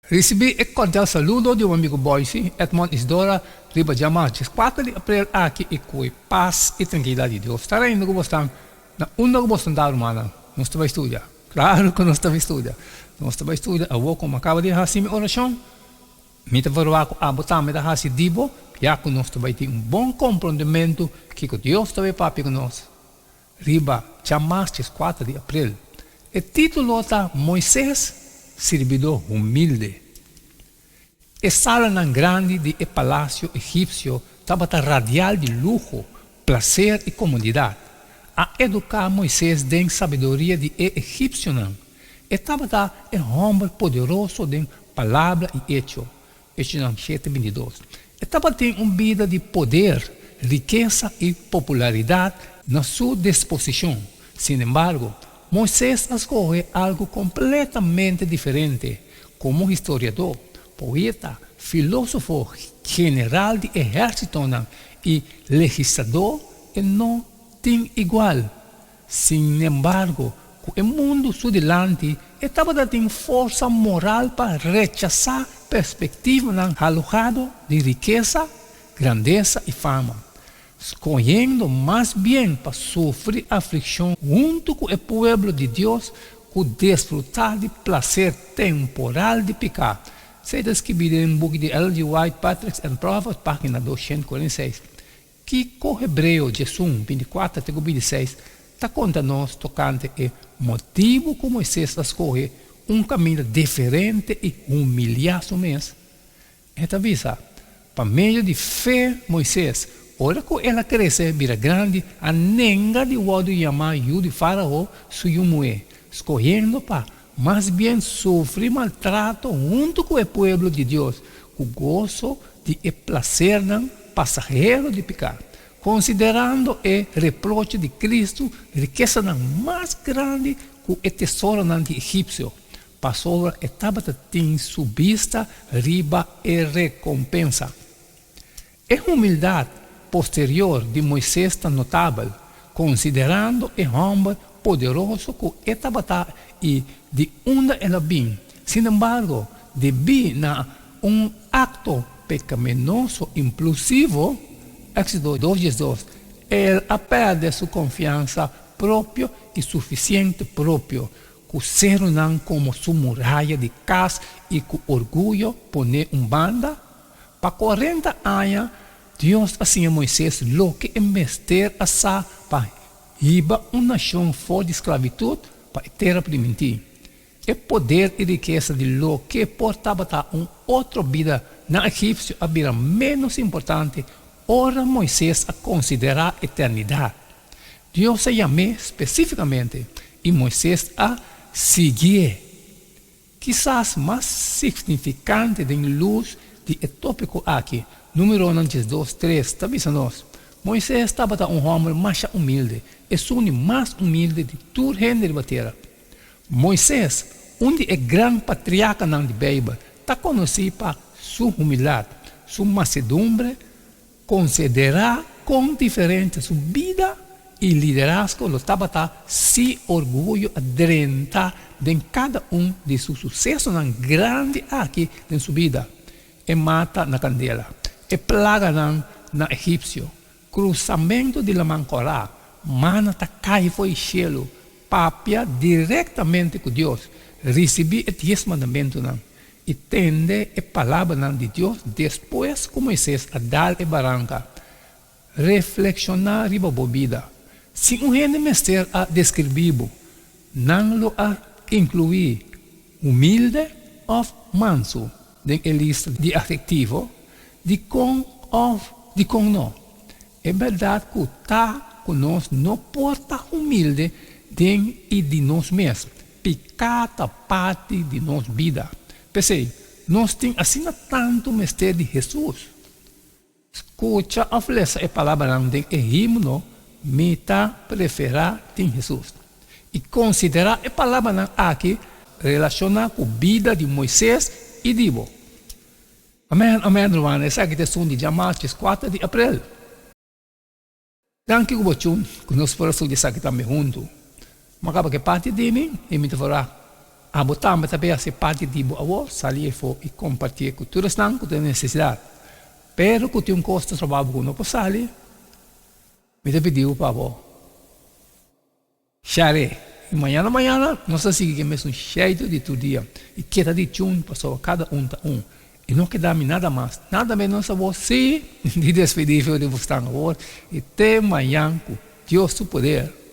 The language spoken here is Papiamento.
Risibí e kordial saludo di un amigu Boise, Edmond Isdora, riba djamá dieskuater di aprel aki i ku e pas i trankilidat di Dios ta reina ku bosnan na unda ku bosnan ta rumannan. Nos ta bai studia. Klaru ku nos ta bai studia. Nos ta bai studia awor ku mi a kaba di hasi mi orashon. Mi ta verwagt ku abo tambe ta hasi di bo, ya ku nos ta bai tin un bon komprondementu kiko Dios ta bai papia ku nos riba djamas dieskuater di aprel. E título ta Moises, Sirbidó Humilde. E salanan grandi di e palasio egipsio tabata radial di luho, plaser i komodidat. A eduká Moises den sabiduria di e egipsionan. E tabata e hòmber poderoso den palabra i echo. Echonan shete bintidos. E tabatin un bida di poder, rikesa i popularidat na su disposishon. Sin embargo, Moises a skohe algu kompletamente diferente. Komo historiadó, poeta, filósofo, general di ehérsitonan i legisladó e no tin igual. Sinembargo, ku e mundu su dilanti, e tabata tin forsa moral pa rechasá perspektivanan halujado di rikesa, grandesa i fama, skohiendo mas bien pa sufri aflikshon huntu ku e pueblo di Dios ku disfrutá di plaser temporal di piká. Esei ta skibí den buki di Ellen G. White, Patriarchs and Prophets, página 246. Kiko Hebreo 11, 24 te ku 26 ta konta nos tokante e motibu ku Moises a skohe un kaminda diferente i humiliá su mes? E ta bisa, Pa medio di fe Moises, ora ku el a krese bira grandi, a nenga di wòrdu yamá yu di Fárao su yu muhé, skohiendo pa mas bien sufri maltrato huntu ku e pueblo di Dios, ku goso di e plasernan pasahero di piká, konsiderando e reproche di Kristu rikesanan mas grandi ku e tesoronan di egipsio, pasobra e tabata tin su bista riba e rekompensa. E humildat posterior di Moises ta notabel, konsiderando e hòmber poderoso ku e tabata i di unda el a bin. Sinembargo, debí na un akto pekaminoso impulsivo, Éxodo dos diesdos, el a pèrdè su konfiansa propio i sufisiente propio, ku serunan komo su muraya di kas i ku orguyo pon'é un banda. Pa kuarenta aña, Dios a siña Moises loke e mester a sa pa hiba un nashon for di sklabitut pa e Tera Primintí. E poder i rikesa di loke por tabata un otro bida na egipsio a bira ménos importante ora Moises a konsiderá eternidat. Dios a yam'é spesífikamente i Moises a siguié. Kisas mas signifikante den lus di e tópiko aki, Númeronan 12, tres ta bisa nos, Moises tabata un hòmber masha humilde, esun di mas humilde di tur hende riba tera. Moises, un di e gran patriakanan di Beibel, ta konosí pa su humildat, su masedumbre, konsiderá kon diferente su bida i liderazgo lo tabata si orguyo a drenta den kada un di su susesonan grandi aki den su bida, e mata na kandela, e plaganan na egipsio, Krusamentu di Laman Kòrá, mana ta kai for di shelu, papia direktamente ku Dios, risibí e Dies Mandamentunan, i tende e palabranan di Dios despues ku Moises a dal e baranka. Reflekshoná riba bo bida. Si un hende mester a deskribí bo, nan lo a inkluí humilde òf mansu den e lista di adjektivo? Dikon òf dikon no? E bèrdat ku ta ku nos no por ta humilde den i di nos mes, piká ta parti di nos bida. P'esei, nos tin asina tantu mester di Hesus. Skucha òf lesa e palabranan den e himno Mi ta preferá tin Hesus. I konsiderá e palabranan aki relashoná ku bida di Moises i di bo. Amen amen ruman esaki ta esun di djamarches kuater di aprel. Danki ku bo chun ku nos por a studia esaki tambe huntu. Bo a kaba ku e parti di mi i mi ta for a. Abo tambe ta bay haci parti di bo awor, sali efo y compartie cu tur esnan cu tin necesidad. Pero cu tin un cos ta stroba bo cu no por sali, mi ta pidi bo pa bo share. Y mañana mañana nos ta sigui cu e mesun sheitu di tur dia y keda di tune pasobra cada un ta un. Y no keda mi nada mas, nada menos awor si di despedi for di bosnan awor y te mañan cu Dios su poder.